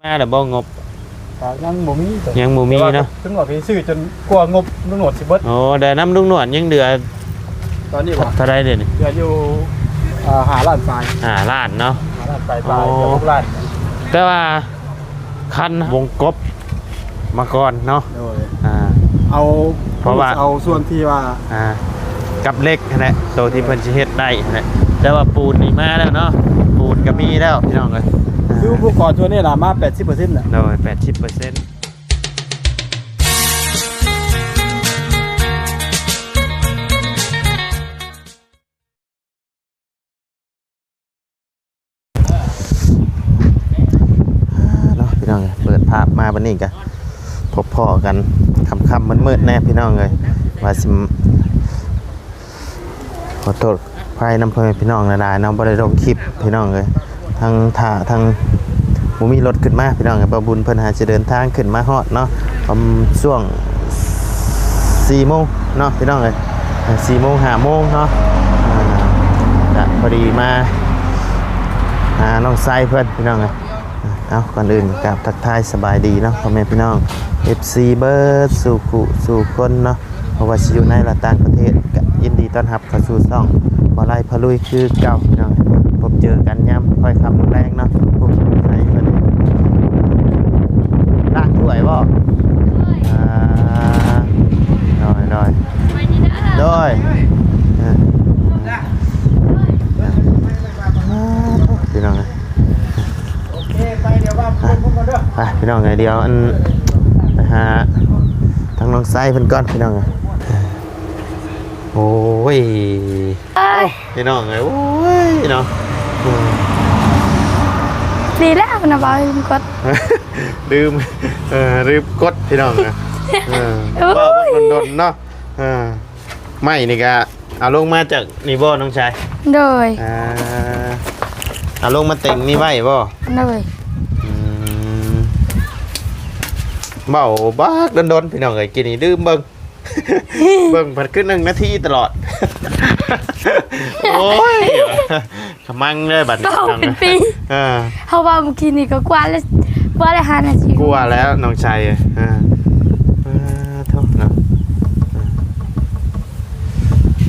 ມາແລ້ວບໍ່ງົບ? ກໍຍັງບໍ່ມີ ຍັງບໍ່ມີເນາະ. ແຕ່ວ່າລຸງໜວດກໍຊື້ຈົນກວ່າງົບລຸງໜວດຊິເບິດ. ໂອ້ ແຕ່ນຳລຸງໜວດຍັງເຫຼືອ ຕອນນີ້ບໍ່ ເທົ່າໃດເດນີ້? ເຫຼືອຢູ່ ເອີ ຫ້າລ້ານປາຍ ຫ້າລ້ານເນາະ ຫ້າລ້ານປາຍໆ. ອໍ ເກືອບຫົກລ້ານ. ແຕ່ວ່າຄັນວົງກົບມາກ່ອນເນາະ. ໂດຍ ອ່າ ເອົາ ເພາະວ່າ ເອົາສ່ວນທີ່ວ່າ ອ່າ ກັບເຫຼັກຫັ້ນແຫຼະ ໂຕທີ່ເພິ່ນຊິເຮັດໄດ້ຫັ້ນແຫຼະ. ແຕ່ວ່າປູນນີ້ມາແລ້ວເນາະ ປູນກໍມີແລ້ວພີ່ນ້ອງເອີຍ. ຄືອຸປະກອນສ່ວນນີ້ນະ ມາແປດສິບເປີເຊັນແລ້ວ. ໂດຍ ແປດສິບເປີເຊັນ. ເນາະ ພີ່ນ້ອງເອີຍ ເປີດພາບມາບັດນີ້ກະພົບພໍ້ກັນຄ່ຳໆມືດໆແດ່ພີ່ນ້ອງເອີຍ. ວ່າຊິ ຂໍໂທດຂອອໄພນຳພໍ່ແມ່ພີ່ນ້ອງຫຼາຍໆເນາະ ບໍ່ໄດ້ລົງຄລິບພີ່ນ້ອງເອີຍ. ທັງຖ້າ ທັງບໍ່ມີລົດຂຶ້ນມາພີ່ນ້ອງເອີຍ. ບ່າວບຸນເພິ່ນຫາຊິເດີນທາງຂຶ້ນມາຮອດເນາະ ປະມານຊ່ວງສີ່ໂມງເນາະພີ່ນ້ອງເອີຍ ສີ່ໂມງ ຫ້າໂມງເນາະ. ອ່າ ກະພໍດີມາຫານ້ອງໄຊເພິ່ນພີ່ນ້ອງເອີຍ. ເອົາ ກ່ອນອື່ນກະກາບທັກທາຍສະບາຍດີເນາະ ພໍ່ແມ່ພີ່ນ້ອງ ເອັຟຊີ ເບິດສູ່ຜູ້ສູ່ຄົນເນາະ ບໍ່ວ່າຊິຢູ່ໃນ ແລະ ຕ່າງປະເທດ ກະຍິນດີຕ້ອນຮັບເຂົ້າສູ່ຊ່ອງບໍ່ໄລ່ພາລຸຍຄືເກົ່າພີ່ນ້ອງ. ພົບເຈີກັນຍາມຄ່ອຍຄ່ຳແລງເນາະ. ຜູ້ໃດເພິ່ນລ້າງຖ້ວຍບໍ່? ອ່າ ໂດຍ ໂດຍ ໂດຍ ເອີ ພີ່ນ້ອງເອີຍ ໂອເຄ ໄປ ດຽວວ່າ ອ່ະ ພີ່ນ້ອງເອີຍ ດຽວອັນ ໄປຫາທາງນ້ອງໄຊເພິ່ນກ່ອນພີ່ນ້ອງເອີຍ. ໂອ້ຍ ເອີຍ ພີ່ນ້ອງເອີຍ ໂອ້ຍເນາະ ອືມ ດີແລ້ວນະ ບ່າວລືມກົດ ລືມ ເອີ ລືມກົດພີ່ນ້ອງເອີຍ. ເອີ ໂອ້ຍ ເວົ້າດົນໆເນາະ ເອີ ໄມ້ນີ້ກະ ເອົາລົງມາຈາກນີ້ບໍ່ນ້ອງຊາຍ? ໂດຍ ອ່າ ເອົາລົງມາເຕັງນີ້ໄວ້ບໍ່? ໂດຍ ອືມ ເວົ້າບັກດົນໆ ພີ່ນ້ອງເອີຍ ກີ້ນີ້ລືມເບິ່ງ ເບິ່ງພັດຄືໜຶ່ງນາທີຕະຫຼອດ ໂອ້ຍ ຂະມັງເລີຍບັດນີ້ ເວົ້າເປັນປີ ເອີ ເຮົາເວົ້າມື້ກີ້ນີ້ກໍກວ່າແລ້ວ ກວ່າແລ້ວຫ້ານາທີ ກວ່າແລ້ວນ້ອງໄຊ ເອີ ເອີ ໂທ້ເນາະ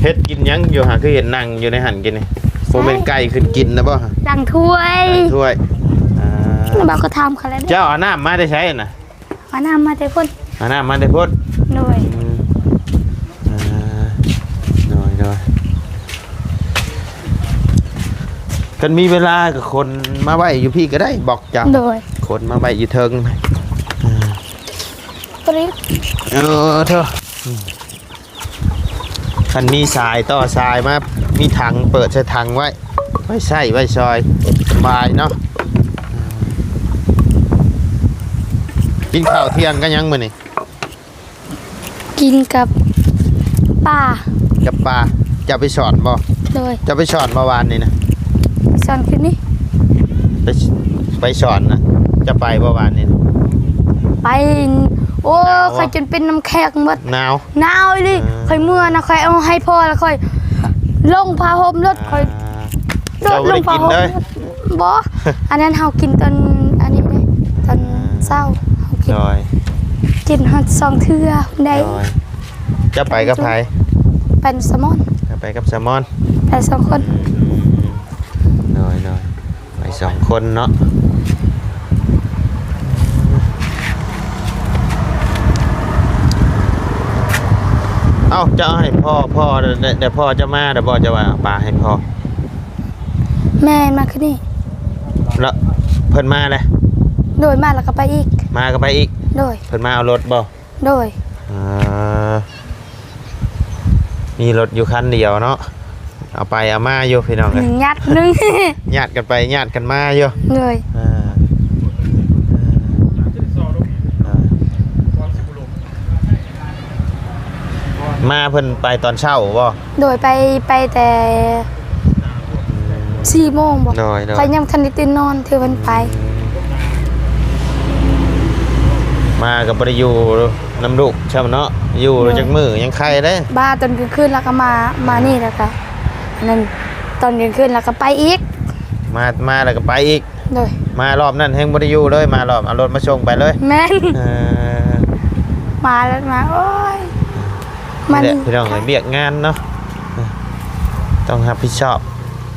ເຮັດກິນຫຍັງຢູ່ຫາ ຄືເຫັນນັ່ງຢູ່ໃນຫັ້ນກິນນີ້ ບໍ່ແມ່ນໄກ່ຂຶ້ນກິນນະບໍ່? ລ້າງຖ້ວຍ ລ້າງຖ້ວຍ ອ່າ ແລ້ວເຮົາກໍຖາມເຂົາແລ້ວ ເຈົ້າເອົານ້ຳມາແຕ່ໃສນະ? ເອົານ້ຳມາແຕ່ພຸ້ນ ເອົານ້ຳມາແຕ່ພຸ້ນ ໂດຍ ອືມ ອ່າ ໂດຍ ໂດຍ ຄັນມີເວລາກໍຂົນມາໄວ້ຢູ່ພີ້ກໍໄດ້ ບອກເຈົ້າ ໂດຍ ຂົນມາໄວ້ຢູ່ເທິງ ອືມ ເອີ ເທີ ອືມ ຄັນມີສາຍຕໍ່ສາຍມາ ມີຖັງເປີດໃສ່ຖັງໄວ້ ໄວ້ໃຊ້ໄວ້ສອຍ ສະບາຍເນາະ. ກິນເຂົ້າທ່ຽງກັບຫຍັງມື້ນີ້? ກິນກັບປາ ກັບປາ. ເຈົ້າໄປສອນບໍ່? ໂດຍ. ເຈົ້າໄປສອນບໍ່ວານນີ້ນະ? ໄປສອນຄືນນີ້. ໄປ ໄປສອນນະ? ເຈົ້າໄປບໍ່ວານນີ້ນະ? ໄປ. ໂອ້ ໜາວບໍ່? ຂ້ອຍຈົນເປັນນ້ຳແຂງໝົດ. ໜາວ? ໜາວອີ່ຫຼີ. ເອີ ຂ້ອຍເມື່ອນະ ຂ້ອຍເອົາໃຫ້ພໍ່ ແລ້ວຂ້ອຍລົງຜ້າຫົ່ມລົດ ອ່າ ຂ້ອຍໂດດລົງຜ້າຫົ່ມ. ເຈົ້າບໍ່ໄດ້ກິນເລີຍ? ບໍ່ ອັນນັ້ນເຮົາກິນຕອນອັນນີ້ເດ້ ຕອນເຊົ້າເຮົາກິນ. ໂດຍ. ກິນຮອດສອງເທື່ອໄດ້. ໂດຍ. ເຈົ້າໄປກັບໃຜ? ໄປກັບສາວມອນ. ເຈົ້າໄປກັບສາວມອນ. ໄປສອງຄົນ. ອືມ ໂດຍ ໂດຍ. ໄປສອງຄົນເນາະ. ເອົ້າ ເຈົ້າໃຫ້ພໍ່ ພໍ່ ແຕ່ພໍ່ເຈົ້າມາແລ້ວບໍ່? ເຈົ້າວ່າເອົາປາໃຫ້ພໍ່. ແມ່ນ ມາຄືນນີ້. ແລ້ວເພິ່ນມາແລ້ວ? ໂດຍ ມາແລ້ວກໍໄປອີກ. ມາກໍໄປອີກ? ໂດຍ. ເພິ່ນມາເອົາລົດບໍ່? ໂດຍ. ອ່າ ມີລົດຢູ່ຄັນດຽວເນາະ ເອົາໄປເອົາມາຢູ່ພີ່ນ້ອງເອີຍ. ຍາດໜຶ່ງ ຍາດກັນໄປຍາດກັນມາຢູ່. ໂດຍ. ອ່າ ອ່າ ມາເພິ່ນໄປຕອນເຊົ້າບໍ່? ໂດຍ ໄປ ໄປແຕ່ສີ່ໂມງບໍ່? ໂດຍ ໂດຍ. ຂ້ອຍຍັງບໍ່ທັນໄດ້ຕື່ນນອນ ຖືເພິ່ນໄປ. ມາກໍບໍ່ໄດ້ຢູ່ນຳລູກຊ້ຳເນາະ ຢູ່ ໂດຍ ຈັກມື້ຍັງໄຄເດ້. ບ້າ ຕອນກາງຄືນແລ້ວກໍມາ ມານີ້ແລ້ວກໍ ອັນນັ້ນ ຕອນກາງຄືນແລ້ວກໍໄປອີກ. ມາ ມາແລ້ວກໍໄປອີກ. ໂດຍ ມາລອບນັ້ນແຮງບໍ່ໄດ້ຢູ່ເລີຍ ມາລອບເອົາລົດມາສົ່ງໄປເລີຍ ແມ່ນ ເອີ ມາແລ້ວມາ ໂອ້ຍ ມານີ້ແຫຼະ ພີ່ນ້ອງເອີຍ ວຽກງານເນາະ ເອີ ຕ້ອງຮັບຜິດຊອບ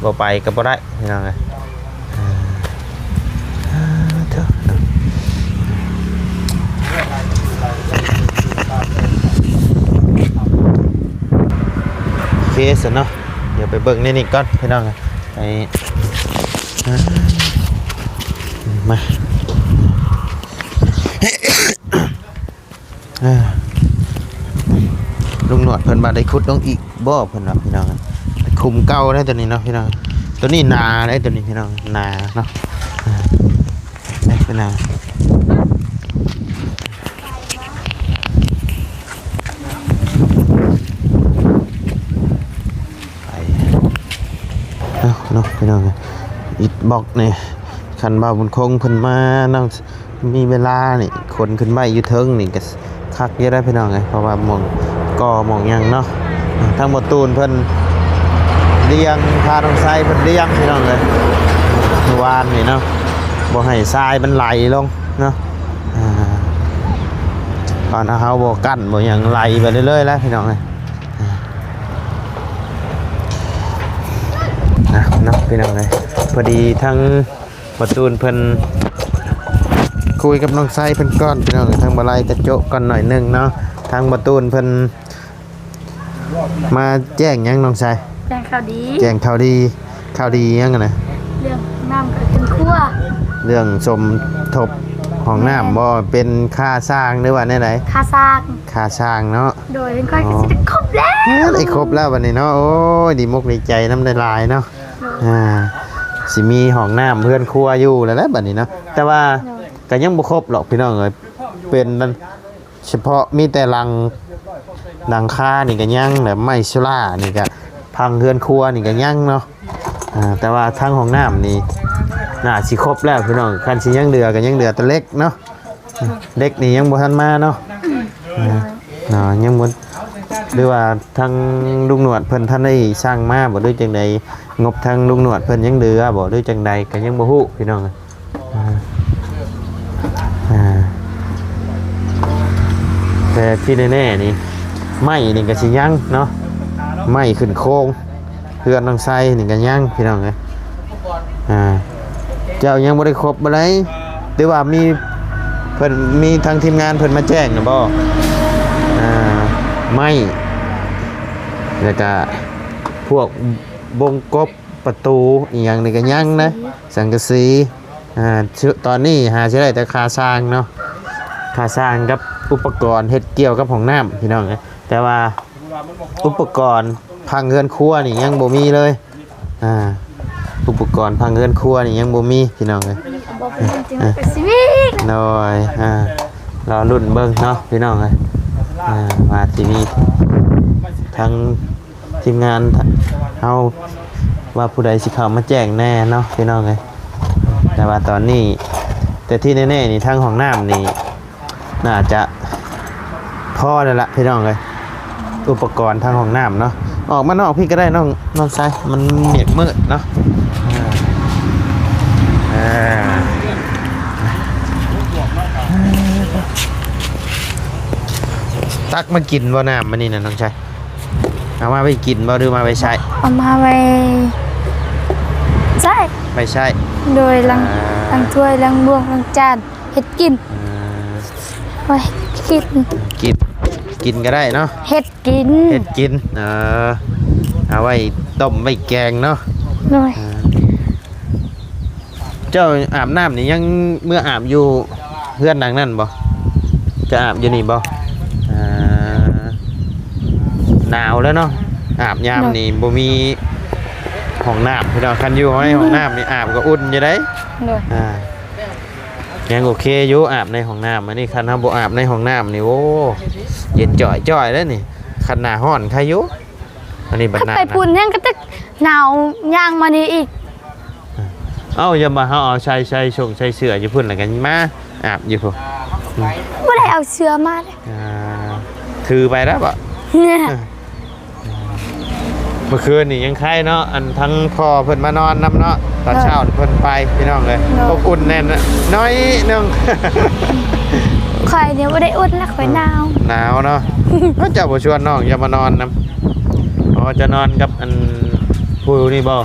ບໍ່ໄປກໍບໍ່ໄດ້ ພີ່ນ້ອງເອີຍ ເອີ ເອີ ເອີ ໂອເຄຊັ້ນເນາະ ດຽວໄປເບິ່ງໃນນີ້ກ່ອນ ພີ່ນ້ອງເອີຍ ໄປ ມາ ລຸງໜວດເພິ່ນວ່າໄດ້ຂຸດລົງອີກບໍ່ ເພິ່ນວ່າ ພີ່ນ້ອງ ຂຸມເກົ່າເດ້ຕົວນີ້ເນາະ ພີ່ນ້ອງ ຕົວນີ້ໜາເດ້ຕົວນີ້ ພີ່ນ້ອງ ໜາເນາະ ເອີ ນີ້ ພີ່ນ້ອງ ໄປເນາະ ພີ່ນ້ອງ ອິດບລັອກນີ້ ຄັນບ່າວບຸນຄົງເພິ່ນມານຳ ມີເວລານີ້ ຂົນຂຶ້ນໄວ້ຢູ່ເທິງນີ້ກໍຄັກຢູ່ໄດ໋ ພີ່ນ້ອງເອີຍ ເພາະວ່າໝ່ອງກໍ່ໝ່ອງຫຍັງເນາະ ທາງບໍ່ຕູນເພິ່ນລຽງ ພານ້ອງໄຊເພິ່ນລຽງ ພີ່ນ້ອງເອີຍ ມື້ວານນີ້ເນາະ ບໍ່ໃຫ້ຊາຍມັນໄຫຼລົງເນາະ ອ່າ ຕອນເຮົາບໍ່ກັ້ນບໍ່ຫຍັງໄຫຼໄປເລື້ອຍໆແລ້ວ ພີ່ນ້ອງເອີຍ ອ່າ ອ່ະເນາະ ພີ່ນ້ອງເອີຍ ພໍດີທາງບ່າວຕູນເພິ່ນຄຸຍກັບນ້ອງໄຊເພິ່ນກ່ອນ ພີ່ນ້ອງເອີຍ ທາງບ່າວໄລກະໂຈະກ່ອນໜ້ອຍໜຶ່ງເນາະ ທາງບ່າວຕູນເພິ່ນມາແຈ້ງຫຍັງນ້ອງໄຊ? ແຈ້ງຂ່າວດີ ແຈ້ງຂ່າວດີ ຂ່າວດີຫຍັງຫັ້ນນະ? ເລື່ອງນ້ຳກັບເຮືອນຄົວ ເລື່ອງສົມທົບຫ້ອງນ້ຳ ແມ່ນ ບໍ່ ເປັນຄ່າສ້າງ ຫຼືວ່າແນວໃດ? ຄ່າສ້າງ ຄ່າສ້າງເນາະ ໂດຍ ເຮືອນຂ້ອຍກໍຊິໄດ້ຄົບແລ້ວ ເອີ ໄດ້ຄົບແລ້ວບັດນີ້ເນາະ ໂອ້ຍ ດີມົກດີໃຈນຳຫຼາຍໆເນາະ ໂດຍ ອ່າ ຊິມີຫ້ອງນ້ຳເຮືອນຄົວຢູ່ແລ້ວແຫຼະບັດນີ້ເນາະ ແຕ່ວ່າ ໂດຍ ກໍຍັງບໍ່ຄົບຫຼອກ ພີ່ນ້ອງເອີຍ ເປັນ ສະເພາະມີແຕ່ຫຼັງ ຫຼັງຄານີ້ກໍຍັງ ແລ້ວໄມ້ໂຊລານີ້ກໍພັງ ເຮືອນຄົວນີ້ກໍຍັງເນາະ ອ່າ ແຕ່ວ່າທາງຫ້ອງນ້ຳນີ້ໜ້າຊິຄົບແລ້ວພີ່ນ້ອງ ຄັນຊິຍັງເຫຼືອກໍຍັງເຫຼືອແຕ່ເຫຼັກເນາະ ເຫຼັກນີ້ຍັງບໍ່ທັນມາເນາະ ອ່າ ເນາະ ຍັງບໍ່ ຫຼືວ່າທາງລຸງໜວດເພິ່ນທັນໄດ້ສັ່ງມາບໍ່ ຫຼືຈັ່ງໃດ ງົບທາງລຸງໜວດເພິ່ນຍັງເຫຼືອບໍ່ ຫຼືຈັ່ງໃດກໍຍັງບໍ່ຮູ້ພີ່ນ້ອງ ອ່າ ອ່າ ແຕ່ທີ່ແນ່ໆນີ້ ໄມ້ນີ້ກໍຊິຍັງເນາະ ໄມ້ຂຶ້ນໂຄງເຮືອນນ້ອງໄຊນີ້ກໍຍັງພີ່ນ້ອງເອີຍ ອ່າ ເຈົ້າຍັງບໍ່ໄດ້ຄົບບໍ່ໄດ້ ຫຼືວ່າມີເພິ່ນ ມີທາງທີມງານເພິ່ນມາແຈ້ງນະບໍ່ ອ່າ ໄມ້ ແລ້ວກະພວກບົງກົບ ປະຕູອີ່ຫຍັງນີ້ກໍຍັງນະ ສັງກະສີ ສັງກະສີ ອ່າ ຕອນນີ້ຫາຊິໄດ້ແຕ່ຄ່າຊ່າງເນາະ ຄ່າຊ່າງກັບອຸປະກອນເຮັດກ່ຽວກັບຫ້ອງນ້ຳພີ່ນ້ອງເອີຍ ແຕ່ວ່າອຸປະກອນພັງເຮືອນຄົວນີ້ຍັງບໍ່ມີເລີຍ ອ່າ ອຸປະກອນພັງເຮືອນຄົວນີ້ຍັງບໍ່ມີພີ່ນ້ອງເອີຍ ບໍ່ເປັນຫຍັງ ຈຶ່ງໄປຊີວິດ ໂດຍ ອ່າ ລໍລຸ້ນເບິ່ງເນາະພີ່ນ້ອງເອີຍ ອ່າ ວ່າຊິມີທາງ ທີມງານເຮົາວ່າຜູ້ໃດຊິເຂົ້າມາແຈ້ງແດ່ເນາະພີ່ນ້ອງເອີຍ ແຕ່ວ່າຕອນນີ້ ແຕ່ທີ່ແນ່ໆນີ້ທາງຫ້ອງນ້ຳນີ້ໜ້າຈະພໍແລ້ວລະພີ່ນ້ອງເອີຍ ອຸປະກອນທາງຫ້ອງນ້ຳເນາະ ອອກມານອກພີ້ກໍໄດ້ນ້ອງ ນ້ອງຊາຍ ມັນເມກມືດເນາະ ອ່າ ຕັກມາກິນບໍ່ນ້ຳມື້ນີ້ນະນ້ອງຊາຍ? ເອົາມາໄວ້ກິນບໍ່ ຫຼືມາໄວ້ໃຊ້? ເອົາມາໄວ້ໃຊ້ ໄວ້ໃຊ້ ໂດຍ ລ້າງ ອ່າ ລ້າງຖ້ວຍ ລ້າງບ່ວງ ລ້າງຈານ ເຮັດກິນ ອ່າ ໄວ້ກິນ ກິນ ກິນກໍໄດ້ເນາະ ເຮັດກິນ ເຮັດກິນ ເອີ ເອົາໄວ້ຕົ້ມໄວ້ແກງເນາະ ໂດຍ ອ່າ ເຈົ້າອາບນ້ຳນີ້ຍັງເມືອອາບຢູ່ເຮືອນຫຼັງນັ້ນບໍ່? ຈະອາບຢູ່ນີ້ບໍ່? ອ່າ ໜາວແລ້ວເນາະ ອາບຍາມນີ້ບໍ່ມີຫ້ອງນ້ຳພີ່ນ້ອງ ຄັນຢູ່ໃນຫ້ອງນ້ຳນີ້ອາບກໍອຸ່ນຢູ່ເດ້ ໂດຍ ອ່າ ຍັງໂອເຄຢູ່ ອາບໃນຫ້ອງນ້ຳ ອັນນີ້ຄັນເຮົາບໍ່ອາບໃນຫ້ອງນ້ຳນີ້ ໂອ້ ເຢັນຈ່ອຍໆເດ້ນີ້ ຄັນໜ້າຮ້ອນໄຄຢູ່ ອັນນີ້ບັດ ຄັນໄປພຸ້ນແຮງກະຕຶກໜາວ ຍ່າງມານີ້ອີກ ເອົ້າ ຢ່າມາເຮົາເອົາໃສ່ ໃສ່ຊົງໃສ່ເສື້ອຢູ່ພຸ້ນ ແລ້ວກໍມາອາບຢູ່ພຸ້ນ ບໍ່ໄດ້ເອົາເສື້ອມາເດ້ ອ່າ ຖືໄປແລ້ວບໍ? ເອີ ມື້ຄືນນີ້ຍັງໄຄເນາະ ອັນທັງພໍ່ເພິ່ນມານອນນຳເນາະ ຕອນເຊົ້ານີ້ເພິ່ນໄປ ພີ່ນ້ອງເອີຍ ໂດຍ ອົບອຸ່ນແນ່ນໜ້ອຍໜຶ່ງ. ຂ້ອຍນີ້ບໍ່ໄດ້ອຸ່ນນະ ຂ້ອຍໜາວ ອືມ ໜາວເນາະ. ເອີ ເຈົ້າບໍ່ຊວນນ້ອງເຈົ້າມານອນນຳ? ອໍ ເຈົ້ານອນກັບອັນຜູ້ນີ້ບໍ່?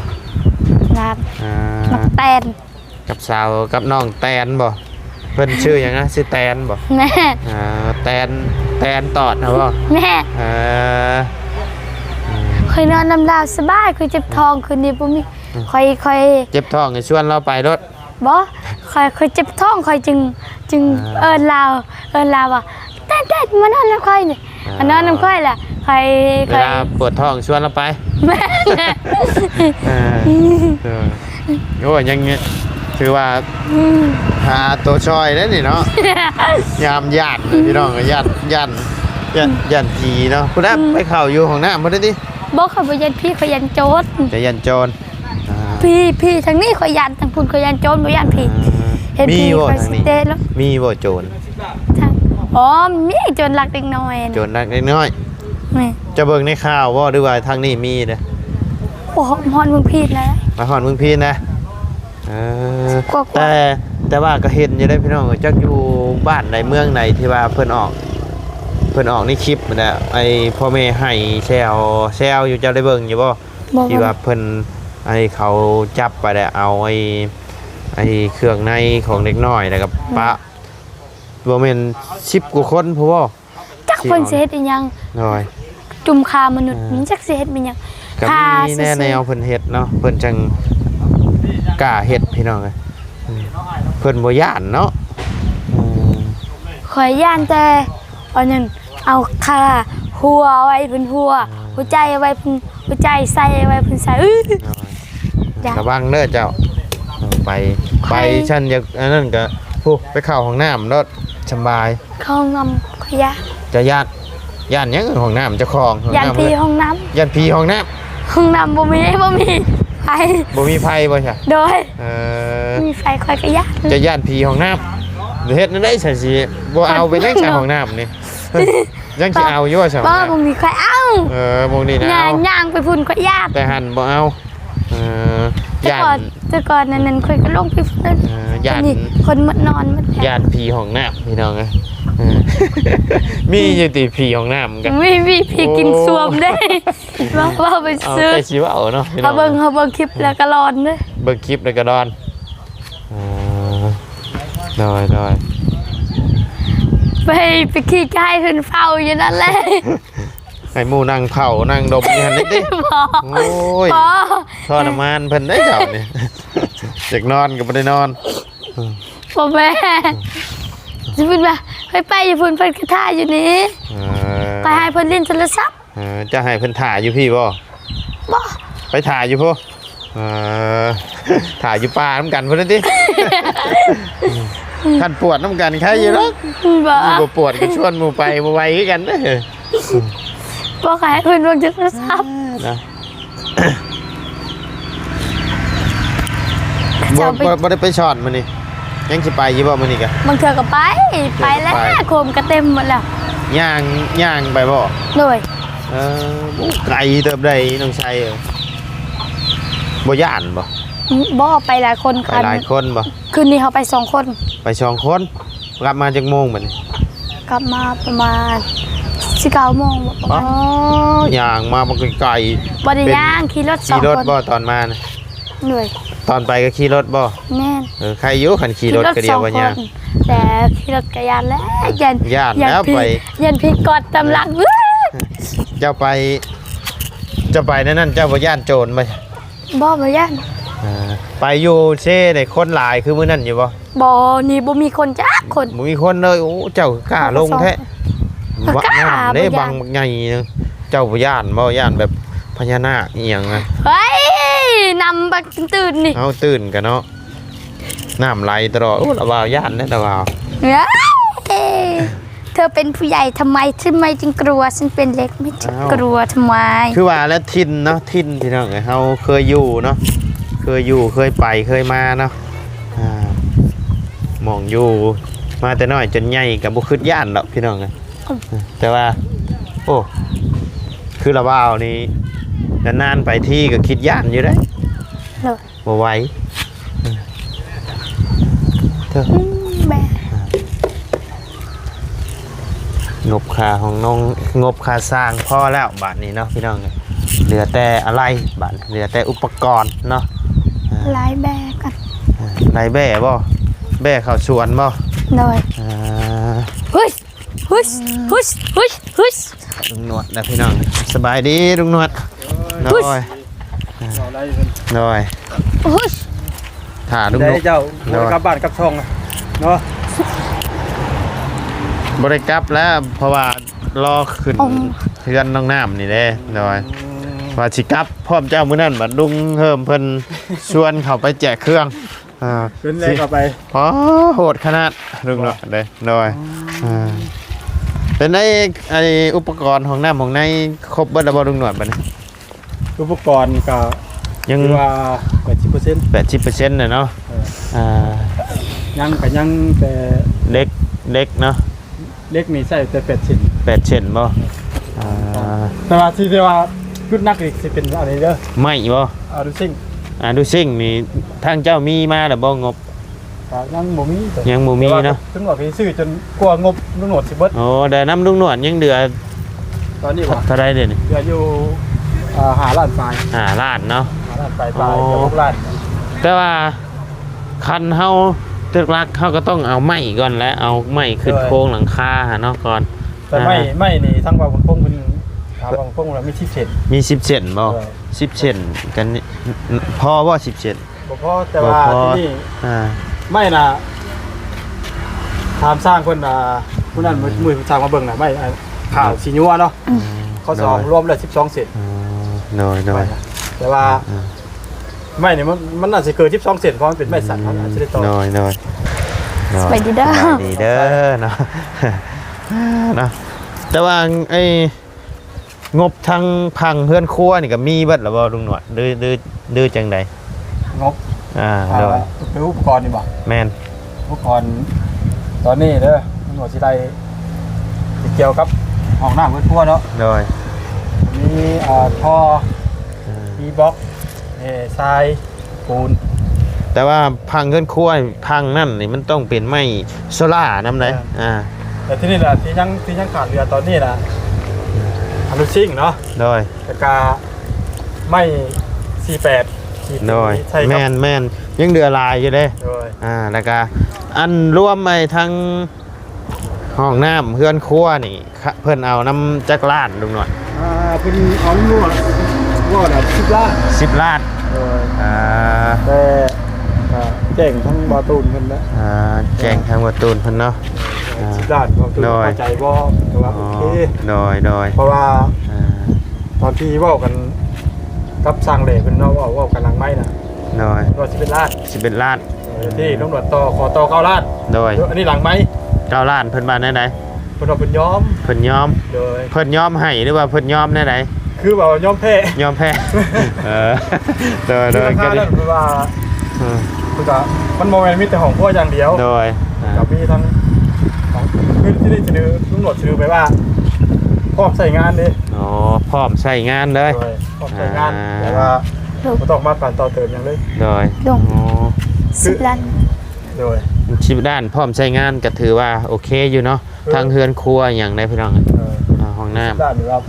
ນອນ ອ່າ ບັກແຕນ ກັບສາວ ກັບນ້ອງແຕນບໍ່? ເພິ່ນຊື່ຫຍັງນະ? ຊື່ແຕນບໍ່? ແມ່ນ ອ່າ ແຕນ ແຕນຕອດນະບໍ່? ແມ່ນ ເອີ ຂ້ອຍນອນນຳລາວສະບາຍ ຂ້ອຍເຈັບທ້ອງຄືນນີ້ບໍ່ມີ ອືມ ຂ້ອຍ ຂ້ອຍເຈັບທ້ອງໃຫ້ຊວນລາວໄປໂລດ. ບໍ່ ຂ້ອຍ ຂ້ອຍເຈັບທ້ອງ ຂ້ອຍຈຶ່ງ ຈຶ່ງ ອ່າ ເອີ້ນລາວ ເອີ້ນລາວວ່າ ແຕນ ແຕນ ມານອນນຳຂ້ອຍນີ້ ອ່າ ມານອນນຳຂ້ອຍລະ ຂ້ອຍ ເວລາປວດທ້ອງຊວນລາວໄປ ແມ່ນ ເອີ ເອີ ໂອ້ຍ ຍັງຖືວ່າ ອືມ ຫາຕົວຊ່ອຍໄດ້ນີ້ເນາະ ຍາມຢ້ານພີ່ນ້ອງ ຢ້ານ ຢ້ານ ຢ້ານ ຢ້ານຜີເນາະ. ພຸ້ນນະ ອືມ ໄປເຂົ້າຢູ່ຫ້ອງນ້ຳພຸ້ນເດ້ຕິ? ບໍ່ ຂ້ອຍບໍ່ຢ້ານຜີ ຂ້ອຍຢ້ານໂຈນ ຈະຢ້ານໂຈນ ອ່າ ຜີ ຜີທາງນີ້ຂ້ອຍຢ້ານ ທາງພຸ້ນຂ້ອຍຢ້ານໂຈນ ບໍ່ຢ້ານຜີ ອ່າ ເຫັນຜີຂ້ອຍຊິເຕະໂລດ. ມີບໍ່ໂຈນ? ທາງ ອໍ ມີໂຈນລັກເດັກນ້ອຍນະ ໂຈນລັກເດັກນ້ອຍ ແມ່ນ. ເຈົ້າເບິ່ງໃນຂ່າວບໍ່ ຫຼືວ່າທາງນີ້ມີເດ້? ໂອ້ ຮອດເມືອງພີນແລ້ວ ມາຮອດເມືອງພີນນະ. ເອີ ກວ່າໆ ແຕ່ ແຕ່ວ່າກໍເຫັນຢູ່ເດ້ພີ່ນ້ອງ ຈັກຢູ່ບ້ານໃດເມືອງໃດທີ່ວ່າເພິ່ນອອກ ເພິ່ນອອກໃນຄລິບຫັ້ນນະ ໄອ້ພໍ່ແມ່ໄຫ້ແຊວ ແຊວຢູ່ ເຈົ້າໄດ້ເບິ່ງຢູ່ບໍ່? ບໍ່ ທີ່ວ່າເພິ່ນ ໄອ້ເຂົາຈັບໄປແລ້ວ ເອົາໄອ້ ໄອ້ເຄື່ອງໃນຂອງເດັກນ້ອຍ ແລ້ວກໍປະ ອືມ ບໍ່ແມ່ນສິບກວ່າຄົນພຸ້ນບໍ່? ຈັກເພິ່ນຊິເຮັດອີ່ຫຍັງ ໂດຍ ຈຸ່ມຄ້າມະນຸດ ເອີ ມັນຈັກຊິເຮັດອີ່ຫຍັງ ກໍມີແນວເພິ່ນເຮັດເນາະ ເພິ່ນຈັ່ງກ້າເຮັດ ພີ່ນ້ອງເອີຍ ເພິ່ນບໍ່ຢ້ານເນາະ. ເອີ ຂ້ອຍຢ້ານແຕ່ອັນນັ້ນ ເອົາຄາຫົວໄວ້ເພິ່ນຫົວ ເອີ ຫົວໃຈໄວ້ເພິ່ນຫົວໃຈ ໃສ່ໄວ້ເພິ່ນໃສ່ ເອີ ໂດຍ ຢ້ານ ລະວັງເດີເຈົ້າ ເອີ ໄປ ຂ້ອຍ ໄປຊັ້ນ ຢາກອັນນັ້ນກໍ ພຸ້ນ ໄປເຂົ້າຫ້ອງນ້ຳໂລດ ສະບາຍ. ເຂົ້າຫ້ອງນ້ຳຂ້ອຍຢ້ານ. ເຈົ້າຢ້ານ? ຢ້ານຫຍັງ? ຫ້ອງນ້ຳເຈົ້າຂອງ ຢ້ານຜີຫ້ອງນ້ຳ. ຢ້ານຜີຫ້ອງນ້ຳ? ຫ້ອງນ້ຳບໍ່ມີ ບໍ່ມີໄຟ. ບໍ່ມີໄຟບໍ່ຊະ? ໂດຍ ເອີ ມີໄຟຂ້ອຍກໍຢ້ານ. ເຈົ້າຢ້ານຜີຫ້ອງນ້ຳ ເຮັດແນວໃດຊັ້ນ ຊິບໍ່ເອົາໄປຍັງຊະ ຫ້ອງນ້ຳນີ້? ຍັງຊິເອົາຢູ່ວ່າຊະ? ບໍ່ ບໍ່ມີໃຜເອົາ. ເອີ ໝ່ອງນີ້ນະ ຍ່າງ ຍ່າງໄປພຸ້ນຂ້ອຍຢ້ານ ແຕ່ຫັ້ນບໍ່ເອົາ. ເອີ ແຕ່ກ່ອນ ຢ້ານ ແຕ່ກ່ອນນັ້ນ ນັ້ນຂ້ອຍກໍລົງໄປພຸ້ນ. ເອີ ຢ້ານ ນີ້ຄົນໝົດນອນໝົດແລ້ວ ຢ້ານຜີຫ້ອງນ້ຳ ພີ່ນ້ອງເອີຍ. ເອີ ມີຢູ່ຕິຜີຫ້ອງນ້ຳກໍ ມີ ມີຜີກິນ ໂອ້ ຊວມເດ້. ເວົ້າ ເວົ້າໄປຊື່ ເອົາແຕ່ຊິເວົ້າເນາະ ພີ່ນ້ອງ. ເຮົາເບິ່ງ ເຮົາເບິ່ງຄລິບແລ້ວກໍຫຼອນເດ້ ເບິ່ງຄລິບແລ້ວກໍຫຼອນ. ເອີ ໂດຍ ໂດຍ ໄປ ໄປຂີ້ໄກ່ເພິ່ນເຝົ້າຢູ່ນັ້ນແຫຼະ ໃຫ້ໝູ່ນັ່ງເຝົ້ານັ່ງດົມຢູ່ຫັ້ນເດ້ຕິ? ບໍ່ ໂອ້ຍ ບໍ່ ທໍລະມານເພິ່ນເດ້ເຈົ້ານີ້ ຢາກນອນກໍບໍ່ໄດ້ນອນ. ບໍ່ແມ່ນ ຊິເພິ່ນວ່າ ຂ້ອຍໄປຢູ່ພຸ້ນ ເພິ່ນກໍຖ້າຢູ່ນີ້. ເອີ ຂ້ອຍໃຫ້ເພິ່ນຫຼິ້ນໂທລະສັບ. ເອີ ເຈົ້າໃຫ້ເພິ່ນຖ້າຢູ່ພີ້ບໍ່? ບໍ່ ໄປຖ້າຢູ່ພຸ້ນ. ເອີ ຖ້າຢູ່ປ່ານຳກັນພຸ້ນຕິ? ຄັນປວດນຳກັນໄຄຢູ່ດອກ. ບໍ່ ບໍ່ປວດກໍຊວນໝູ່ໄປ ບໍ່ໄຫວຄືກັນເດີ. ບໍ່ ຂ້ອຍໃຫ້ເພິ່ນເບິ່ງໂທລະສັບນະ. ບໍ່ ເຂົາເຈົ້າໄປ ບໍ່ ບໍ່ໄດ້ໄປສອນມື້ນີ້? ຍັງຊິໄປຢູ່ບໍ່ມື້ນີ້ກະ? ບາງເທື່ອກໍໄປ ບາງເທື່ອກໍໄປ ໄປແລ້ວ ໂຄມກໍເຕັມໝົດແລ້ວ. ຍ່າງ ຍ່າງໄປບໍ່? ໂດຍ. ເອີ ໂອ້ ໄກເຕີບໃດ໋ນ້ອງໄຊເອີຍ. ບໍ່ຢ້ານບໍ່? ບໍ່ ໄປຫຼາຍຄົນ. ໄປຫຼາຍຄົນບໍ່? ຄືນນີ້ເຮົາໄປສອງຄົນ. ໄປສອງຄົນ. ກັບມາຈັກໂມງບັດນີ້? ກັບມາປະມານສິບເກົ້າໂມງ. ອໍ ຍ່າງມາບັກໄກໆ. ບໍ່ໄດ້ຍ່າງ ຂີ່ລົດສອງຄົນ. ຂີ່ລົດບໍ່ຕອນມານະ? ໂດຍ. ຕອນໄປກໍຂີ່ລົດບໍ່? ແມ່ນ. ເອີ ໄຄຢູ່ ຄັນຂີ່ລົດກໍດຽວວ່າຍ່າງ. ແຕ່ຂີ່ລົດກໍຢ້ານແຫຼະ ຢ້ານ ຢ້ານແລ້ວໄປ ຢ້ານຜີກອດຕາມຫຼັງ. ເຈົ້າໄປ ເຈົ້າໄປແນວນັ້ນ ເຈົ້າບໍ່ຢ້ານໂຈນບໍ່? ບໍ່ ບໍ່ຢ້ານ. ເອີ ໄປຢູ່ເຊນີ້ຄົນຫຼາຍຄືມື້ນັ້ນຢູ່ບໍ່? ບໍ່ ນີ້ບໍ່ມີຄົນຈັກຄົນ. ບໍ່ມີຄົນເລີຍ. ໂອ້ ເຈົ້າກ້າລົງແທ້. ບັກງາມເດ້ ບັກໃຫຍ່. ເຈົ້າບໍ່ຢ້ານບໍ່? ຢ້ານແບບພະຍານາກອີ່ຫຍັງນະ? ເຮີ້ຍ ນ້ຳບັກຕື້ນນີ້. ເຮົາຕື້ນກັນເນາະ ນ້ຳໄຫຼຕະຫຼອດ. ໂອ້ ລະວາວຢ້ານເດ້ ລະວາວ. ເອີຍ ເທືອເປັນຜູ້ໃຫຍ່ທຳໄມ ທຳໄມຈຶ່ງກົວ? ສັນເປັນເດັກ ມັນຈະ ອ້າວ ກົວທຳໄມ? ຄືວ່າແຫຼະ ຖິ່ນເນາະ ຖິ່ນ ພີ່ນ້ອງເອີຍ ເຮົາເຄີຍຢູ່ເນາະ ເຄີຍຢູ່ ເຄີຍໄປ ເຄີຍມາເນາະ. ອ່າ ໝ່ອງຢູ່ ມາແຕ່ນ້ອຍຈົນໃຫຍ່ກໍບໍ່ຄິດຢ້ານດອກ ພີ່ນ້ອງເອີຍ. ອືມ ແຕ່ວ່າ ໂອ້ ຄືລະວາວນີ້ ນານໆໄປທີກໍຄິດຢ້ານຢູ່ເດ້. ໂດຍ. ບໍ່ໄຫວ. ເອີ ເທີ ອືມ ແບ ງົບຄ່າຫ້ອງນອນ ງົບຄ່າສ້າງພໍແລ້ວບາດນີ້ເນາະພີ່ນ້ອງ. ເຫຼືອແຕ່ອາໄຫຼ່ບາດ ເຫຼືອແຕ່ອຸປະກອນເນາະ. ອາ ໄລ່ແບກ່ອນ. ອາ ໄລ່ແບບໍ່? ແບເຂົ້າສວນບໍ່? ໂດຍ. ອາ ເຮີ້ຍ ຮຶສ ຮຶສ ຮຶສ ຮຶສ ລຸງໜວດນະພີ່ນ້ອງ. ສະບາຍດີລຸງໜວດ. ໂດຍ ໂດຍ ຖ້າລຸງໜວດ ເຈົ້າ ໂດຍ ບໍ່ໄດ້ກັບບ້ານກັບຊ່ອງເນາະ. ບໍ່ໄດ້ກັບແລ້ວ ເພາະວ່າລໍຂຶ້ນເຮືອນນ້ອງນ້ຳນີ້ເດ້. ໂດຍ ອືມ ວ່າຊິກັບພ້ອມເຈົ້າມື້ນັ້ນ ບັດລຸງເຮີມເພິ່ນຊວນເຂົ້າໄປແຈກເຄື່ອງ. ອ່າ ເປັນແລ້ວກໍໄປ ອໍ ໂຫດຂະໜາດລຸງເນາະເດ້. ໂດຍ ອືມ ອ່າ ເປັນໄດ ໄອ້ອຸປະກອນຫ້ອງນ້ຳຫ້ອງໃນຄົບເບິດແລ້ວບໍ່ລຸງໜວດບັດນີ້? ອຸປະກອນກໍຍັງ ຖືວ່າແປດສິບເປີເຊັນ ແປດສິບເປີເຊັນແຫຼະເນາະ. ເອີ ອ່າ ຍັງກໍຍັງແຕ່ເຫຼັກ ເຫຼັກເນາະ. ເຫຼັກນີ້ໃຊ້ແຕ່ແປດເຊັນ ແປດເຊັນບໍ່? ອ່າ ແຕ່ວ່າທີ່ ທີ່ວ່າຈຸດໜັກນີ້ຊິເປັນອັນນີ້ເດີ ໄມ້ບໍ່? ອາດູຊິງ ອາດູຊິງນີ້ທາງເຈົ້າມີມາແລ້ວບໍ່ງົບ? ກໍຍັງບໍ່ມີ ຍັງບໍ່ມີເນາະ. ແຕ່ວ່າເຖິງວ່າຊິຊື້ຈົນກວ່າງົບລຸງໜວດຊິເບິດ. ໂອ້ ໄດ້ນຳລຸງໜວດຍັງເຫຼືອ ຕອນນີ້ບໍ່ ເທົ່າໃດເດນີ້? ເຫຼືອຢູ່ ອ່າ ຫ້າລ້ານປາຍ ຫ້າລ້ານເນາະ ຫ້າລ້ານປາຍ ປາຍ ເກືອບຫົກລ້ານ. ແຕ່ວ່າ ຄັນເຮົາ ຫຼັກໆ ເຮົາກໍຕ້ອງເອົາໄມ້ກ່ອນແຫຼະ ເອົາໄມ້ຂຶ້ນ ໂດຍ ໂຄງຫຼັງຄາຫັ້ນເນາະກ່ອນ. ແຕ່ໄມ້ ອ່າ ໄມ້ນີ້ທາງວ່າເພິ່ນຄົງເພິ່ນ ຖ້າວ່າເພິ່ນຄົງລະມີສິບເຊັນ ມີສິບເຊັນບໍ່? ໂດຍ ສິບເຊັນກັນ ພໍບໍ່ສິບເຊັນ? ບໍ່ພໍ ແຕ່ວ່າ ບໍ່ພໍ ທີ່ນີ້ ອ່າ ໄມ້ນະ ຖາມຊ່າງເພິ່ນນະ ມື້ນັ້ນ ອືມ ມື້ຊ່າງມາເບິ່ງນະ ໄມ້ ອ່າ ຂາວ ອືມ ສີນົວເນາະ. ອືມ ເຂົາສອງ ໂດຍ ລວມແລ້ວສິບສອງເຊັນ. ອໍ ໂດຍ ໂດຍ ແຕ່ວ່າ ອ່າ ໄມ້ນີ້ມັນ ມັນອາດຊິເກີນສິບສອງເຊັນ ເພາະມັນເປັນໄມ້ສັນ ອືມ ມັນອາດຊິໄດ້ຕໍ່. ໂດຍ ໂດຍ ໂດຍ ສະບາຍດີເດີ ສະບາຍດີເດີເນາະ. ເນາະ ແຕ່ວ່າໄອ້ງົບທາງພັງເຮືອນຄົວນີ້ກໍມີເບິດແລ້ວບໍ່ລຸງໜວດ ຫຼື ຫຼື ຫຼືຈັ່ງໃດ? ງົບ ອ່າ ອ່າ ໂດຍ ຄືອຸປະກອນນີ້ບໍ່? ແມ່ນ ອຸປະກອນຕອນນີ້ເດີ ມັນກໍຊິໄດ້ ທີ່ກ່ຽວກັບຫ້ອງນ້ຳເຮືອນຄົວເນາະ. ໂດຍ ມີ ອ່າ ທໍ່ ອ່າ ມີບລັອກ ເອີ ຊາຍ ປູນ. ແຕ່ວ່າພັງເຮືອນຄົວ ພັງນັ້ນນີ້ມັນຕ້ອງເປັນໄມ້ໂຊລານຳໃດ. ອ່າ ແຕ່ທີ່ນີ້ລະ ທີ່ຍັງ ທີ່ຍັງຂາດເຫຼືອຕອນນີ້ນະ ອາລູຊິງເນາະ. ໂດຍ ແລ້ວກະໄມ້ສີ່ແປດ ໂດຍ ທີ່ໃຊ້ກັບ ແມ່ນໆ ຍັງເຫຼືອຫຼາຍຢູ່ເດ້. ໂດຍ ອ່າ ແລ້ວກະອັນລວມໄອ້ທັງ ຫ້ອງນ້ຳເຮືອນຄົວນີ້ ເພິ່ນເອົານຳຈັກລ້ານລຸງໜວດ? ອ່າ ເພິ່ນເອົານຳລຸງໜວດວ່ານະ ສິບລ້ານ ສິບລ້ານ. ໂດຍ ອ່າ ແຕ່ ອ່າ ແຈ້ງທາງບ່າວຕູນເພິ່ນແຫຼະ. ອ່າ ແຈ້ງທາງບ່າວຕູນເພິ່ນເນາະ. ສິບລ້ານ ບ່າວຕູນ ໂດຍ ເຂົ້າໃຈບໍ່? ແຕ່ວ່າ ໂອເຄ ອໍ ໂດຍ ໂດຍ ເພາະວ່າ ອ່າ ຕອນທີ່ເວົ້າກັນກັບຊ່າງແຫຼເພິ່ນເນາະ ເວົ້າ ເວົ້າກັນຫຼັງໄມນະ. ໂດຍ ວ່າສິບເອັດລ້ານ ສິບເອັດລ້ານ. ເອີ ທີ່ຕຳຫຼວດຕໍ່ ຂໍຕໍ່ເກົ້າລ້ານ. ໂດຍ ເອີ ອັນນີ້ຫຼັງໄມ ເກົ້າລ້ານ ເພິ່ນວ່າແນວໃດ? ເພິ່ນວ່າເພິ່ນຍອມ ເພິ່ນຍອມ. ໂດຍ ເພິ່ນຍອມໃຫ້ ຫຼືວ່າເພິ່ນຍອມແນວໃດ? ຄືວ່າຍອມແພ້ ຍອມແພ້. ເອີ ໂດຍ ໂດຍ ຄືລາຄານັ້ນ ເພິ່ນວ່າ ເອີ ເພິ່ນວ່າມັນບໍ່ແມ່ນມີແຕ່ຫ້ອງຄົວຢ່າງດຽວ. ໂດຍ ອ່າ ກໍມີທັງ ຄືທີ່ໄດ້ສະເໜີ ຕຳຫຼວດສະເໜີໄປວ່າ ພ້ອມໃຊ້ງານເດ້. ອໍ ພ້ອມໃຊ້ງານເລີຍ. ໂດຍ ພ້ອມໃຊ້ງານ ອ່າ ແຕ່ວ່າ ໂດຍ ບໍ່ຕ້ອງມາການຕໍ່ເຕີມຫຍັງເລີຍ. ໂດຍ ໂດຍ ອໍ ສິບລ້ານ. ໂດຍ ສິບລ້ານ ພ້ອມໃຊ້ງານ ກໍຖືວ່າໂອເຄຢູ່ເນາະ. ເອີ ທັງເຮືອນຄົວຫຍັງໄດ້ພີ່ນ້ອງ. ເອີ ອ່າ ຫ້ອງນ້ຳ ສິບລ້ານນີ້ວ່າ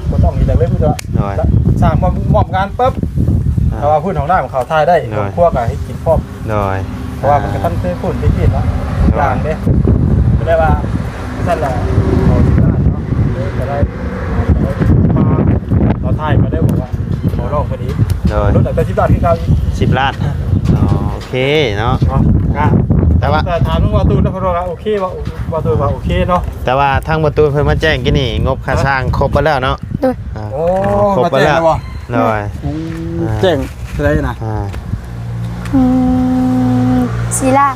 ບໍ່ຕ້ອງເຮັດຫຍັງເລີຍ ມີແຕ່ ໂດຍ ສ້າງມາມອບງານປຶບ ອ່າ ຖ້າວ່າພື້ນຫ້ອງນ້ຳເຂົ້າຖ່າຍໄດ້ ໂດຍ ຫ້ອງຄົວກໍເຮັດກິນພ້ອມ. ໂດຍ ເພາະວ່າມັນກໍທັນໄປພຸ້ນໄປກິນເນາະ ໂດຍ ຢ່າງເດ້. ກໍໄດ້ວ່າຊັ້ນລະ ຂໍສິບລ້ານເນາະ ເອີ ກໍໄດ້ ມາ ເອົາຖ່າຍກໍໄດ້ບອກວ່າ ຂໍລອງພໍດີ. ໂດຍ ລົດແຕ່ສິບລ້ານຄືເກົ່າອີກ ສິບລ້ານ. ອໍ ໂອເຄເນາະ ເນາະ ກໍ ແຕ່ວ່າ ແຕ່ຖາມເລື່ອງບ່າວຕູນນະ ເພິ່ນວ່າໂອເຄ ບ່າວ ບ່າວຕູນວ່າໂອເຄເນາະ. ແຕ່ວ່າທາງບ່າວຕູນເພິ່ນມາແຈ້ງກີ້ນີ້ ງົບຄ່າ ຮະ ສ້າງຄົບເບິດແລ້ວເນາະ. ໂດຍ ອ່າ ໂອ້ ຄົບເບິດແລ້ວ ມາແຈ້ງແລ້ວບໍ່? ໂດຍ ອືມ ອ່າ ແຈ້ງເທົ່າໃດນະ? ອ່າ ອືມ ສີ່ລ້ານ.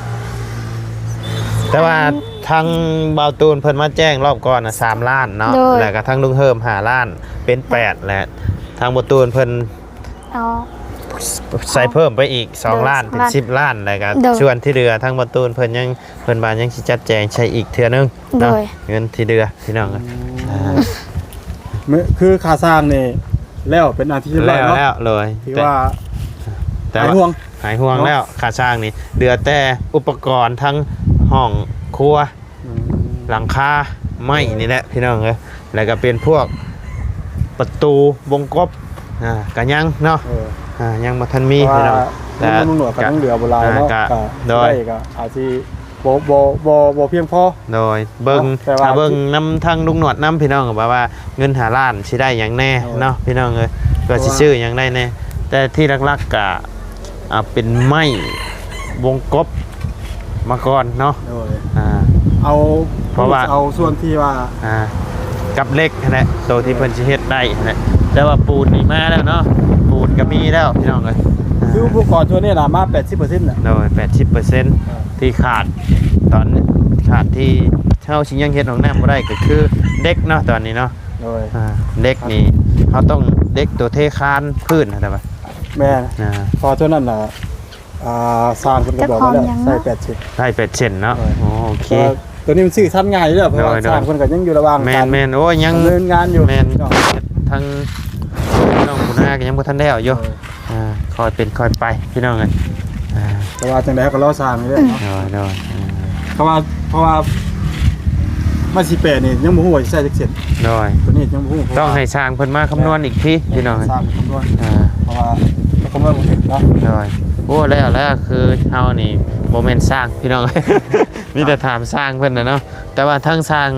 ແຕ່ວ່າ ອືມ ທາງບ່າວຕູນເພິ່ນມາແຈ້ງລອບກ່ອນນະ ສາມລ້ານເນາະ. ໂດຍ ແລ້ວກໍທາງລຸງເຮີມ ຫ້າລ້ານ ເປັນແປດ ແລະ ທາງບ່າວຕູນເພິ່ນ ເອົາ ໃສ່ເພີ່ມໄປອີກ ສອງ ໂດຍ ລ້ານ ເປັນ ສອງລ້ານ ສິບລ້ານ. ແລ້ວກໍ ໂດຍ ສ່ວນທີ່ເຫຼືອທາງບ່າວຕູນເພິ່ນຍັງ ເພິ່ນວ່າຍັງຊິຈັດແຈງໃສ່ອີກເທື່ອໜຶ່ງເນາະ. ໂດຍ ເງິນທີ່ເຫຼືອພີ່ນ້ອງ. ອືມ ອ່າ ຄືຄ່າສ້າງນີ້ ແລ້ວ ເປັນອັນທີ່ຮຽບຮ້ອຍເນາະ ແລ້ວ ໂດຍ ຖືວ່າ ແຕ່ ຫາຍຫ່ວງ ຫາຍຫ່ວງແລ້ວ ເນາະ ຄ່າສ້າງນີ້ ເຫຼືອແຕ່ອຸປະກອນທັງຫ້ອງຄົວ ອືມ ຫຼັງຄາໄມ້ນີ້ແຫຼະພີ່ນ້ອງເອີຍ ແລ້ວກໍເປັນພວກປະຕູວົງກົບ ອ່າ ກໍຍັງເນາະ ເອີ ອ່າ ຍັງບໍ່ທັນມີ ເພາະວ່າ ພີ່ນ້ອງ ເງິນຂອງໜວດກໍຍັງເຫຼືອບໍ່ຫຼາຍເນາະ ອ່າ ກໍ ກໍ ໂດຍ ໄດ້ກໍອາດຊິບໍ່ ບໍ່ ບໍ່ ບໍ່ພຽງພໍ ໂດຍ ເບິ່ງ ເນາະ ແຕ່ວ່າ ຖ້າເບິ່ງນຳທາງລຸງໜວດນຳ ພີ່ນ້ອງ ແບບວ່າເງິນຫ້າລ້ານຊິໄດ້ຫຍັງແດ່ ໂດຍ ເນາະ ພີ່ນ້ອງເອີຍ ວ່າຊິ ໂດຍ ຊື້ຫຍັງໄດ້ແດ່ ແຕ່ທີ່ຫຼັກໆກໍ ອ່າ ເປັນໄມ້ວົງກົບມາກ່ອນເນາະ ໂດຍ ອ່າ ເອົາ ເພາະວ່າ ເອົາສ່ວນທີ່ວ່າ ອ່າ ກັບເຫຼັກຫັ້ນແຫຼະ ໂຕທີ່ ໂດຍ ເພິ່ນຊິເຮັດໄດ້ຫັ້ນແຫຼະ ແຕ່ວ່າປູນນີ້ມາແລ້ວເນາະ ປູນກໍມີແລ້ວພີ່ນ້ອງເອີຍ ອ່າ ຄືອຸປະກອນສ່ວນນີ້ນະ ມາແປດສິບເປີເຊັນແລ້ວ ໂດຍ ແປດສິບເປີເຊັນ ອ່າ ທີ່ຂາດ ຕອນຂາດທີ່ເຮົາຊິຍັງເຮັດຫ້ອງນ້ຳບໍ່ໄດ້ ກໍຄືເຫຼັກເນາະ ຕອນນີ້ເນາະ ໂດຍ ອ່າ ເຫຼັກນີ້ເຮົາຕ້ອງເຫຼັກໂຕເທຄານພື້ນຫັ້ນແຫຼະ ແມ່ນ ອ່າ ເພາະວ່າໂຕນັ້ນນະ ອ່າ ຊ່າງເພິ່ນກໍບອກວ່າ ຈັກຫ້ອງຫຍັງເນາະ ໃຊ້ແປດເຊັນ ໃຊ້ແປດເຊັນເນາະ ໂດຍ ໂອເຄ ແຕ່ວ່າໂຕນີ້ມັນຊື້ຊັ້ນງ່າຍຢູ່ແລ້ວ ເພາະວ່າ ໂດຍ ໂດຍ ຊ່າງເພິ່ນກໍຍັງຢູ່ລະຫວ່າງ ແມ່ນ ການ ແມ່ນ ໂອ້ຍ ຍັງ ດຳເນີນງານຢູ່ ແມ່ນ ເນາະ ທັງນ້ອງຫົວໜ້າກໍຍັງບໍ່ທັນແລ້ວຢູ່ ໂດຍ ອ່າ ຄ່ອຍເປັນຄ່ອຍໄປ ພີ່ນ້ອງເອີຍ ອ່າ ແຕ່ວ່າຈັ່ງໃດເຮົາກໍລໍຊ່າງຢູ່ເດ້ເນາະ ໂດຍ ໂດຍ ອ່າ ເພາະວ່າ ເພາະວ່າມັນຊິແປດນີ້ ຍັງບໍ່ຮູ້ວ່າຊິໃຊ້ຈັກເສັ້ນ ໂດຍ ໂຕນີ້ຍັງບໍ່ຮູ້ ເພາະວ່າ ຕ້ອງໃຫ້ຊ່າງເພິ່ນມາຄຳນວນອີກທີ ພີ່ນ້ອງເອີຍ ຊ່າງຄຳນວນ ອ່າ ເພາະວ່າເຮົາຄຳນວນບໍ່ເປັນເນາະ ໂດຍ ໂອ້ ແລ້ວ ແລ້ວ ຄືເຮົານີ້ບໍ່ແມ່ນຊ່າງ ພີ່ນ້ອງ ມີແຕ່ຖາມຊ່າງເພິ່ນນະເນາະ ແຕ່ວ່າທາງຊ່າງ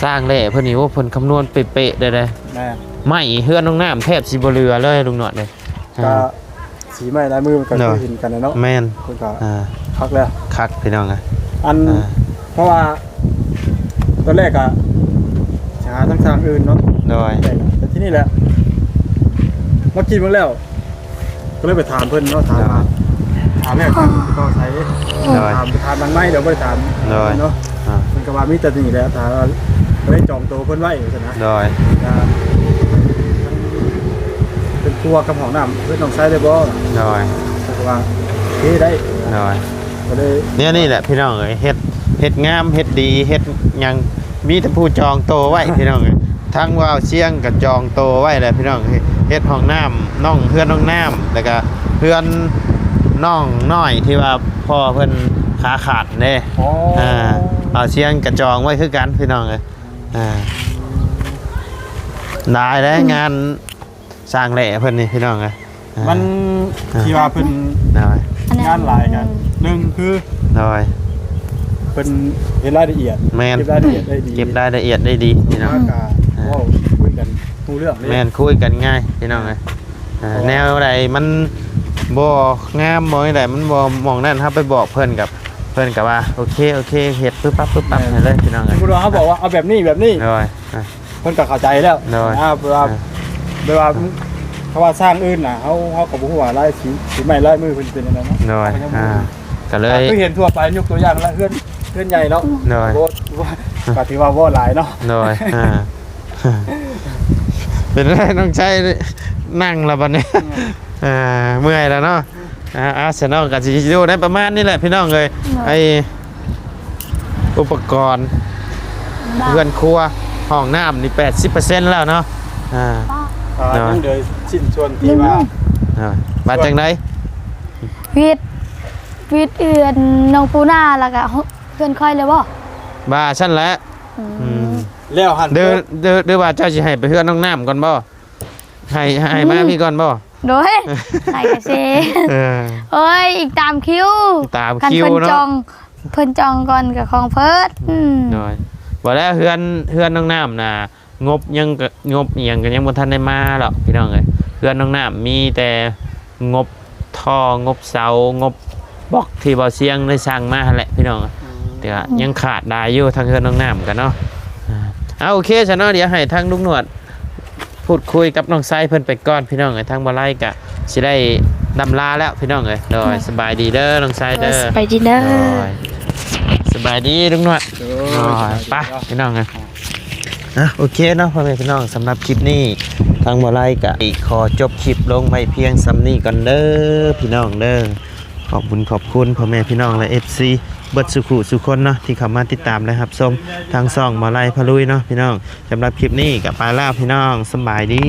ຊ່າງແຫຼ້ເພິ່ນນີ້ ໂອ້ ເພິ່ນຄຳນວນເປະໆ ເດ້ ແມ່ນ ໄມ້ເຮືອນນ້ອງນ້ຳແທບຊິບໍ່ເຫຼືອເລີຍ ລຸງໜວດເອີຍ ກໍສີໄມ້ລາຍມືມັນກໍ ໂດຍ ຄືເຫັນກັນນະເນາະ ແມ່ນ ເພິ່ນກໍ ອ່າ ຄັກແລ້ວ ຄັກ ພີ່ນ້ອງເອີຍ ອັນ ອ່າ ເພາະວ່າຕອນແລກກໍຫາທາງຊ່າງອື່ນເນາະ ໂດຍ ແຕ່ ແຕ່ທີ່ນີ້ແຫຼະ ມາກິນເບິ່ງແລ້ວ ກໍເລີຍໄປຖາມເພິ່ນເນາະ ຖາມວ່າ ໂດຍ ຖາມແລ້ວຈະຕິດຕໍ່ໃສ ໂດຍ ຖາມ ຖາມຫຼັງໄມ ດຽວບໍ່ໄດ້ຖາມ ໂດຍ ເນາະ ອ່າ ເພິ່ນກໍວ່າມີແຕ່ນີ້ແຫຼະ ຖ້າວ່າໄດ້ຈອງໂຕເພິ່ນໄວ້ ວ່າຊັ້ນນະ ໂດຍ ກໍເປັນຄົວກັບຫ້ອງນ້ຳເຮືອນນ້ອງຊາຍໄດ້ບໍ່ ໂດຍ ເພິ່ນກໍວ່າໂອເຄໄດ້ ໂດຍ ກໍເລີຍ ແນວນີ້ແຫຼະພີ່ນ້ອງເອີຍ ເຮັດ ເຮັດງາມ ເຮັດດີ ເຮັດຫຍັງ ມີແຕ່ຜູ້ຈອງໂຕໄວ້ພີ່ນ້ອງເອີຍ ທັງບ່າວຊຽງກໍຈອງໂຕໄວ້ແຫຼະພີ່ນ້ອງ ເຮັດຫ້ອງນ້ຳນ້ອງ ເຮືອນນ້ອງນ້ຳ ແລ້ວກໍເຮືອນນ້ອງນ້ອຍທີ່ວ່າພໍ່ເພິ່ນຂາຂາດເດ້ ອໍ ອ່າ ບ່າວຊຽງກໍຈອງໄວ້ຄືກັນພີ່ນ້ອງເອີຍ ອ່າ ຫຼາຍແລ້ວ ອືມ ງານ ສ້າງແຫຼ້ເພິ່ນນີ້ພີ່ນ້ອງເອີຍ ອ່າ ມັນ ອ່າ ທີ່ວ່າເພິ່ນ ໂດຍ ອັນນັ້ນ ງານຫຼາຍກັນ ໜຶ່ງຄື ໂດຍ ເພິ່ນເຮັດລາຍລະອຽດ ແມ່ນ ເກັບລາຍລະອຽດໄດ້ດີ ເກັບລາຍລະອຽດໄດ້ດີພີ່ນ້ອງ ແລ້ວກໍ ອ່າ ເວົ້າຄຸຍກັນຮູ້ເລື່ອງເດ້ ແມ່ນ ຄຸຍກັນງ່າຍພີ່ນ້ອງເອີຍ ອ່າ ແນວໃດມັນບໍ່ງາມບໍ່ແນວໃດ ມັນບໍ່ໝ່ອງນັ້ນ ເຮົາໄປບອກເພິ່ນກັບ ເພິ່ນກໍວ່າ ໂອເຄ ໂອເຄ ເຮັດປຶບປັບ ປຶບປັບ ແມ່ນ ໃຫ້ເລີຍພີ່ນ້ອງເອີຍ ສົມມຸດວ່າເຮົາບອກວ່າເອົາແບບນີ້ ແບບນີ້ ໂດຍ ອ່າ ເພິ່ນກໍເຂົ້າໃຈແລ້ວ ໂດຍ ອ່າ ເພາະວ່າ ອ່າ ແບບວ່າ ເພາະວ່າຊ່າງອື່ນນະ ເຮົາ ເຮົາກໍບໍ່ຮູ້ວ່າລາຍສີ ສີໄມ້ລາຍມືເພິ່ນເປັນຈັ່ງໃດເນາະ ໂດຍ ເຮົາກໍຍັງບໍ່ຮູ້ ອ່າ ກໍເລີຍ ອ່າ ຄືເຫັນທົ່ວໄປ ຍົກຕົວຢ່າງລະເຮືອນ ເຮືອນໃຫຍ່ເນາະ ໂດຍ ບໍ່ ບໍ່ ອ່າ ກໍຖືວ່າບໍ່ຫຼາຍເນາະ ໂດຍ ອ່າ ເປັນໄງນ້ອງໄຊ ນັ່ງລະບັດນີ້ ອືມ ອ່າ ເມື່ອຍລະເນາະ ອ່າ ອ່າ ສະເນາະ ກໍຊິຢູ່ໃນປະມານນີ້ແຫຼະພີ່ນ້ອງເອີຍ ໂດຍ ໄອ້ ອຸປະກອນ ເຮືອນຄົວ ຫ້ອງນ້ຳນີ້ແປດສິບເປີເຊັນແລ້ວເນາະ ອ່າ ອ່າ ເນາະ ຍັງເຫຼືອຊິ້ນສ່ວນທີ່ວ່າ ອ່າ ວ່າຈັ່ງໃດ ວິດ ວິດເຮືອນນ້ອງປູນາ ແລ້ວກະເຮືອນຂ້ອຍເລີຍບໍ່ ວ່າຊັ້ນແຫຼະ ອືມ ອືມ ແລ້ວຫັ້ນ ຫຼື ຫຼື ຫຼືວ່າເຈົ້າຊິໃຫ້ໄປເຮືອນນ້ອງນ້ຳກ່ອນບໍ່ ໃຫ້ ໃຫ້ມາ ອືມ ພີ່ກ່ອນບໍ່ ໂດຍ ໃຫ້ກະເຊ ເອີ ໂອ້ຍ ອີກຕາມຄິວ ຕາມຄິວເນາະ ຄັນເພິ່ນຈອງ ເພິ່ນຈອງກ່ອນກໍຂອງເພິ່ນ ໂດຍ ບໍ່ແລ້ວເຮືອນ ເຮືອນນ້ອງນ້ຳນະ ງົບຍັງ ງົບອີ່ຫຍັງກໍຍັງບໍ່ທັນໄດ້ມາດອກພີ່ນ້ອງເອີຍ ເຮືອນນ້ອງນ້ຳມີແຕ່ງົບທໍ່ ງົບເສົາ ງົບບລັອກທີ່ບ່າວຊຽງໄດ້ສັ່ງມາຫັ້ນແຫຼະພີ່ນ້ອງ ອືມ ແຕ່ກໍຍັງຂາດຫຼາຍຢູ່ ທາງເຮືອນນ້ອງນ້ຳກັນເນາະ ອ່າ ເອົາ ໂອເຄຊະເນາະ ດຽວໃຫ້ທາງລຸງໜວດ ພູດຄຸຍກັບນ້ອງໄຊເພິ່ນໄປກ່ອນພີ່ນ້ອງເອີຍ ທາງບ່າວໄລກະຊິໄດ້ລ່ຳລາແລ້ວພີ່ນ້ອງເອີຍ ໂດຍ ໂດຍ ສະບາຍດີເດີນ້ອງໄຊເດີ ໂດຍ ສະບາຍດີເດີ ໂດຍ ສະບາຍດີລຸງໜວດ ໂດຍ ໂດຍ ສະບາຍດີ ໄປ ເນາະ ພີ່ນ້ອງເອີຍ ອ່ະ ໂອເຄເນາະ ພໍ່ແມ່ພີ່ນ້ອງ ສຳລັບຄລິບນີ້ ທາງບ່າວໄລກະຂໍຈົບຄລິບລົງໄວ້ພຽງສ່ຳນີ້ກ່ອນເດີ ພີ່ນ້ອງເດີ ຂອບບຸນຂອບຄຸນພໍ່ແມ່ພີ່ນ້ອງ ແລະ ເອັຟຊີ ເບິດສູ່ຄູ່ສູ່ຄົນເນາະ ທີ່ເຂົ້າມາຕິດຕາມ ແລະ ຮັບຊົມທາງຊ່ອງບ່າວໄລພາລຸຍເນາະ ພີ່ນ້ອງ ສຳລັບຄລິບນີ້ກໍໄປແລ້ວພີ່ນ້ອງ ສະບາຍດີ.